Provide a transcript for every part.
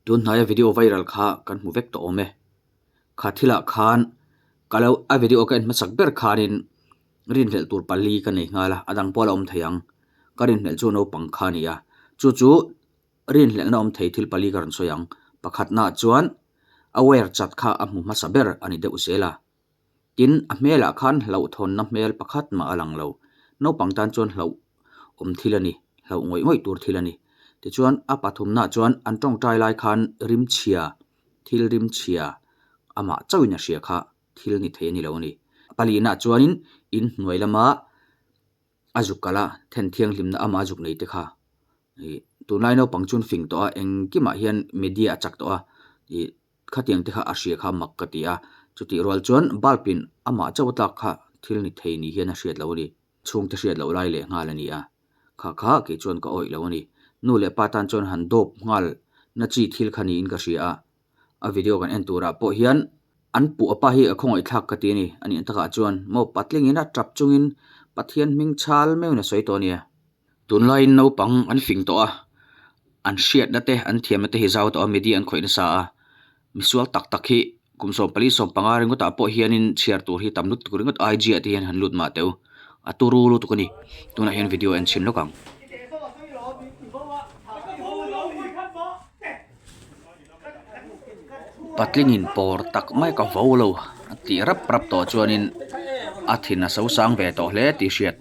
Tun hnaia video viral kha kan hmu vek tawh awm e. Kha thilah khan ka lo a video ka en hmasak ber khanin rinhlelh tur pali ka nei nghal a, a dang pawh a la awm thei ang. Ka rinhlelh chu naupang kha a ni a, chu chu rinhlelhna awm thei thil pali ka rawn sawi ang. Pakhatnaah chuan a wire chat kha a hmu hmasa ber a ni deuh zel a. Tin, a hmelah khan hlauhthawnna hmel pakhat mah a lang lo. Naupang tan chuan hlauh awm thil a ni, hlauh ngawih ngawih tur thil a ni. Tichuan, a pathumnaah chuan an tawngtai lai khan rimchhia, thil rimchhia amah chauhin a hria kha thil ni thei a ni lo a ni. A palihnaah chuanin in hnuai lama a zuk kalh a, then thianghlimna amah a zuk nei te kha ih tunlai naupang chuan fing tawh a, engkimah hian media a chak tawh a ih Khatiang te kha a hria kha mak ka ti a, chutih rual chuan bulb in amah chauh a tlak kha thil ni thei ni hian a hriat lo a ni. Chhungte hriat loh lai leh nghal a ni a, kha kha kei chuan ka awih lo a ni. Nu leh pa tan chuan han dawp nghal na chi thil kha niin ka hria a, a video kan en turah pawh hian an puh a pa hi a khawngaih thlak ka ti a ni. A nih takah chuan maw patlingin a tap chungin Pathian hming chhal meuhin a sawi tawh a nia. Tunlaiin naupang an fing tawh a, an hriatna te an thiamna te hi zau tawh a, media an khawih nasa a, misual tak tak hi kum 14 15 ringawtah pawh hianin chhiar tur hi tam lutuk ringawt IG ah te hian han lut mah teh u, a turu lutuk a ni, tunah hian video en chhin lawk ang. Patlingin pawr tak mai ka vo lo a tih rap rap tawh chuanin a thin a so sang ve tawh hle tih hriat.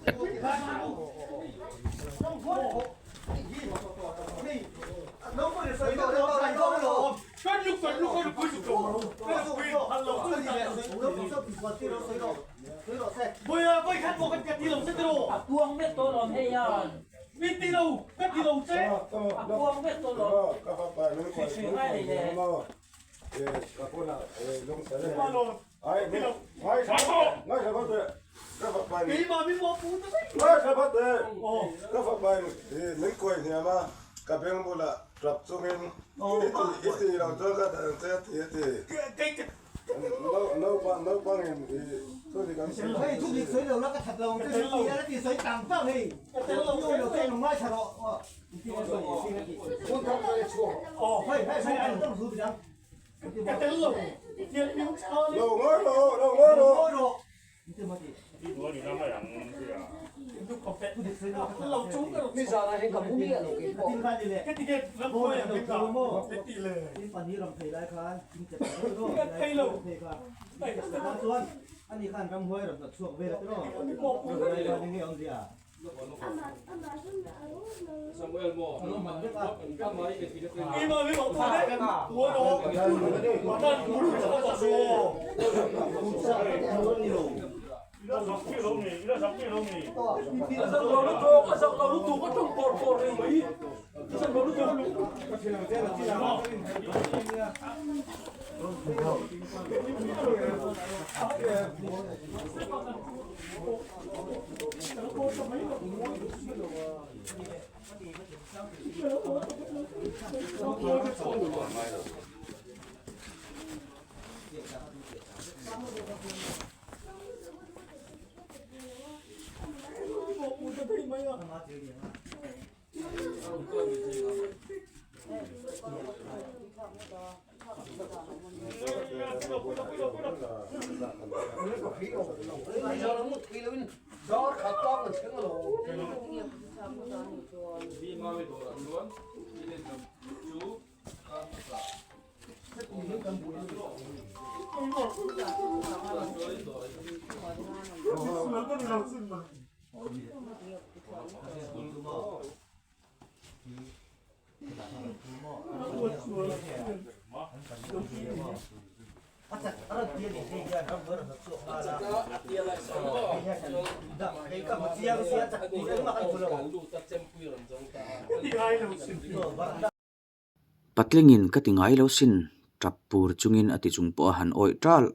Patlingin ka ti ngai lo sin tap pur chungin a ti chung pawh a han awih ṭal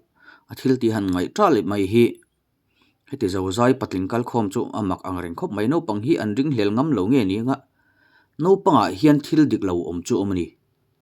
a thil tih han ngaih ṭal mai hi heti zo zai patling kal khawm chu a mak ang reng khawp mai naupang hi an ring hlel ngam lo nge ni anga naupangah hian thil dik lo awm chu awm a ni.